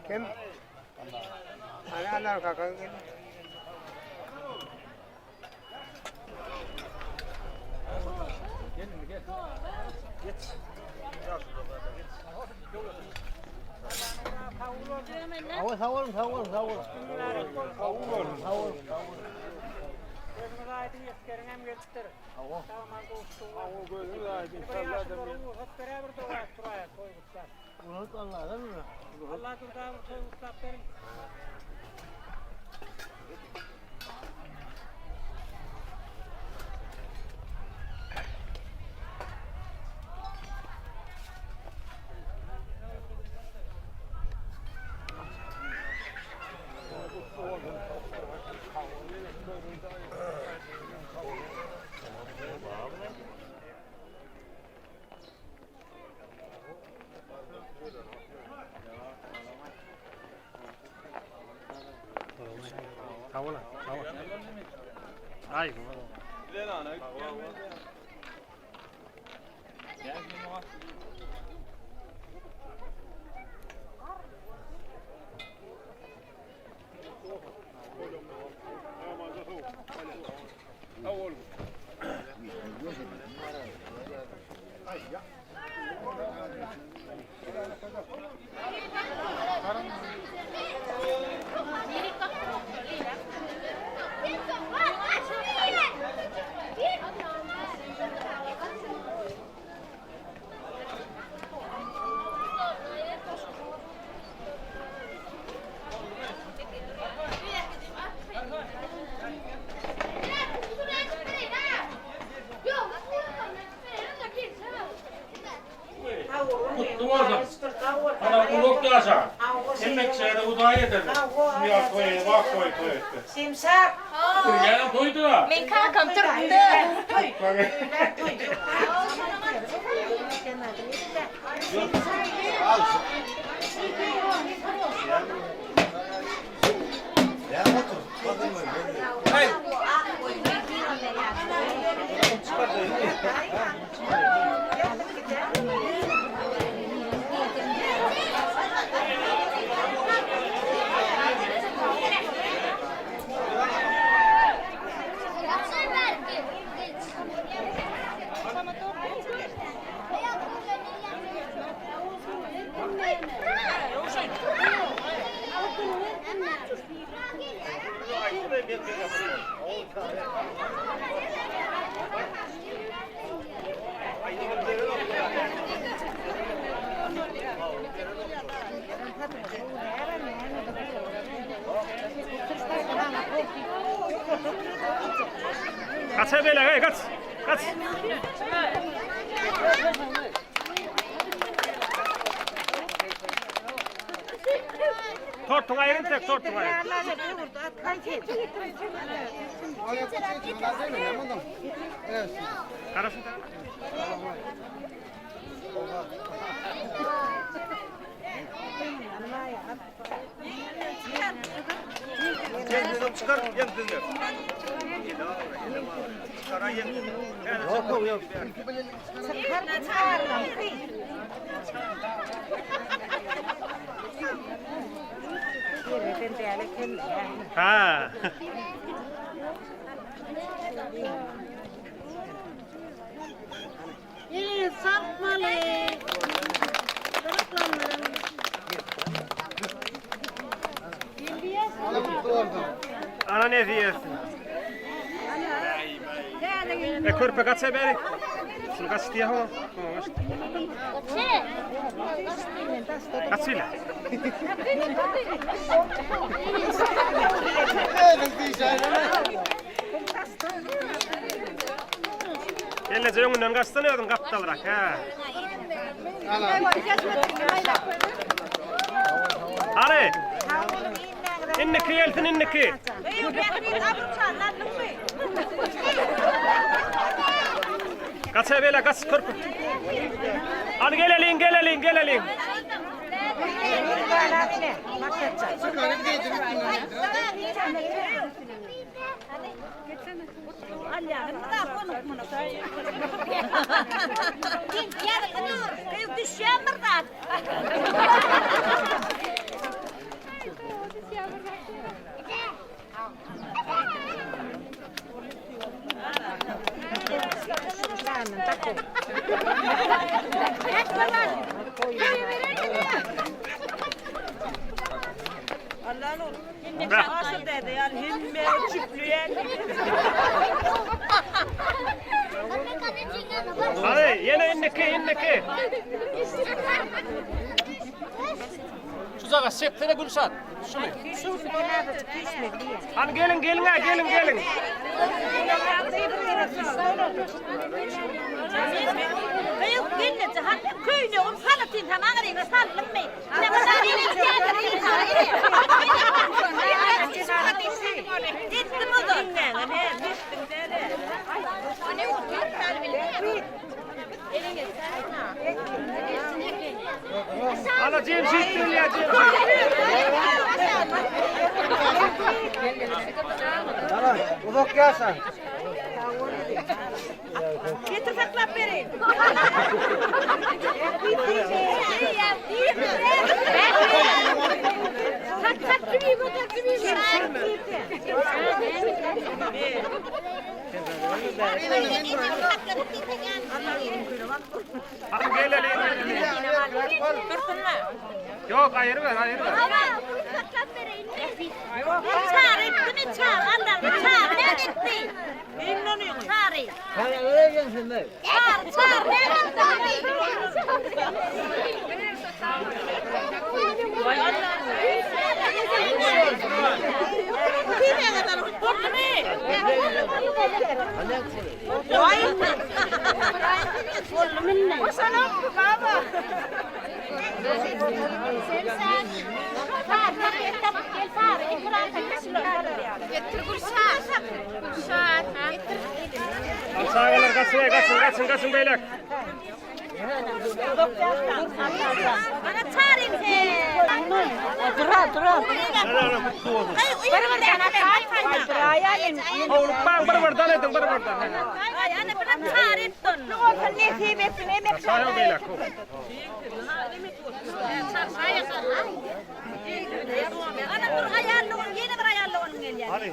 Kim? Ana kaka. Sag sag boluň, sag boluň, sag boluň. Sag boluň, sag boluň. Gözüňiz aýdyň esgeriň hem gelipdir. Sag-aman gowuşdyk. Gözüňiz aýdyň. Rugsat beräý bir doga et turaýa toý gutlap. Rugsat Allahdan mı? Allah durda bir toý gutlap beriň. Sag bol, sag bol. Ay. Kutlu bolsun. Ana uluk ýaşa. Hemme kişilere Hudaý ederler. Şuny toý, bak toý toý etdi. Simsap. Ýa toýdy da. Men kakam türkdi. Gaça bele, hey, gaç. Gaç. Tortuň aýryn tek, tortuň aýryn. Garaşyn. Ha. Elini sapmaly. Ana ne diýersin? E körpe gaça beri. Şunu gaç diýe ho. Gaç ile. Gelneje öňünden gaçsana özüň gapdalrak, hä. Hany. Indiki gelsin indiki. Gaça bele gaç körpe. Hany geleliň geleliň geleliň. Hany ýene indiki indiki. Şu jaga çeksene Gülşat. Şuny. Hany geliň geliň-ä geliň geliň. Ana Jemşit gelýär Jemşit. Ana uzak ýaşa. Getir saklap bereýin. Hadi geleli geleli. Ýok aýyr ber aýyr ber. Al çagalar gaçyň gaçyň gaçyň gaçyň beýlek. Howlukmaň bir birden ediň bir birden. Saýa beýlek. Hany.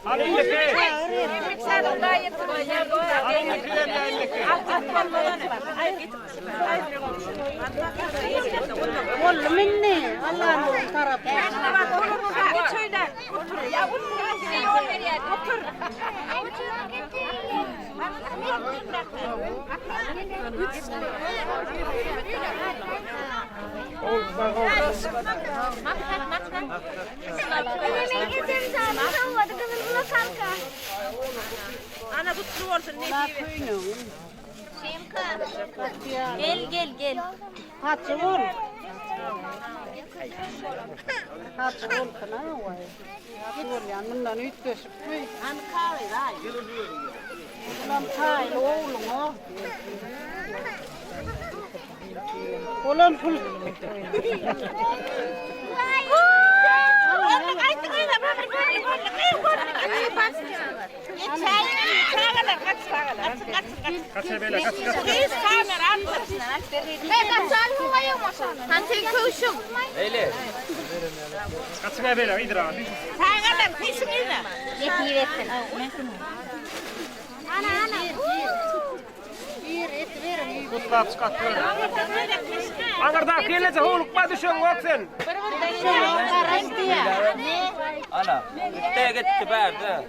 Hany indiki. Hany indiki gelýär indiki. Ana kutlu bolsun nesip etsin. Gel gel gel. Hacı ol. Hacı ol kana vay. Hacı ol yani bundan üytgeşip mi? Bundan kaylı oğlum o. Olan pul. Çagalar gaç çagalar. Gaç gaç gaç. Kaç beýle kaç kaç. Gyz kamera al. Beýle. Kaçyňa beýle idra. Çagalar peşin yza. Kutlap çykat. Aňyrda gelece howlukma düşen yok sen. Ana, gitti gitti berdi.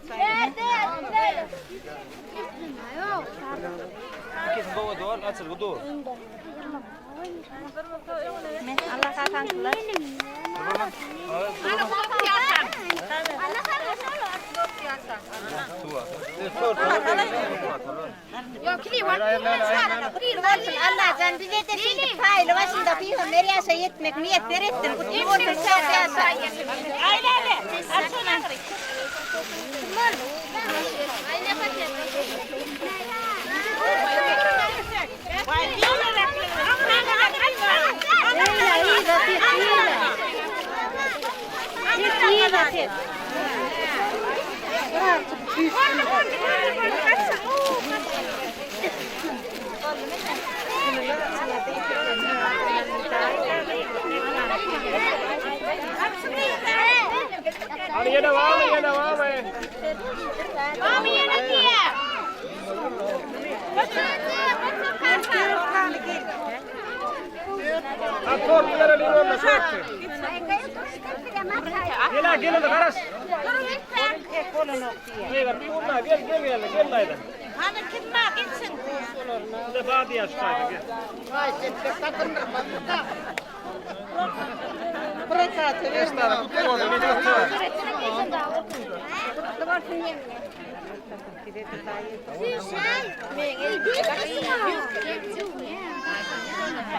Kesin baba dur, açıl bu dur. Allah'tan bize de şimdi paylı başında peygamber yaşa yetmek niyetler ettin. Kutlu olsun şart yaşa. Aile. Açsana. Hadi ýene barmy, ýene barmy? Ha tortlara limonla tortu. Gel gel hadi garaş. Gel gel gel gel gel gel dayı. Hadi kim bak gitsin. Ne badi yaş dayı gel. Kutlu olsun, ne diyorsun?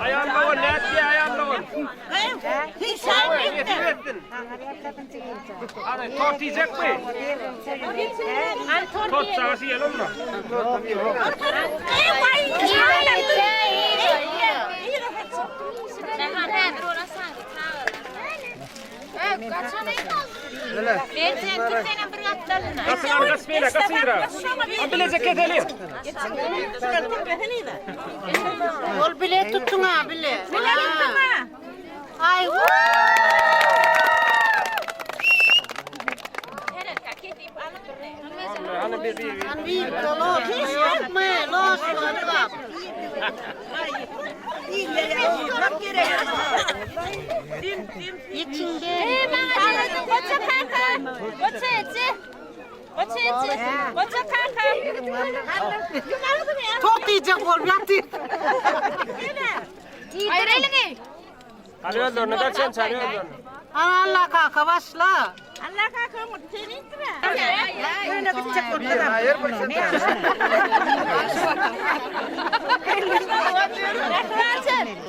Ayağımla ol, ne etti ayağımla ol. Hüseyin Getir ettin. Hadi tort yiyecek mi? Tort sağası yiyelim mi? Kaçın abi kaç beyle kaç lira. Ha bilecek kedelim. Ol bile tuttun ha bile. Bile tuttun ha. Ay Hani bir bir. Bir loş yok mu? Loş var bak. İçinde. Top diyecek ol yatı. Hadi öldürün, kaç sen çağır öldürün. Allah kaka başla. Allah kalkın seni itme. Öyle gidecek ortadan.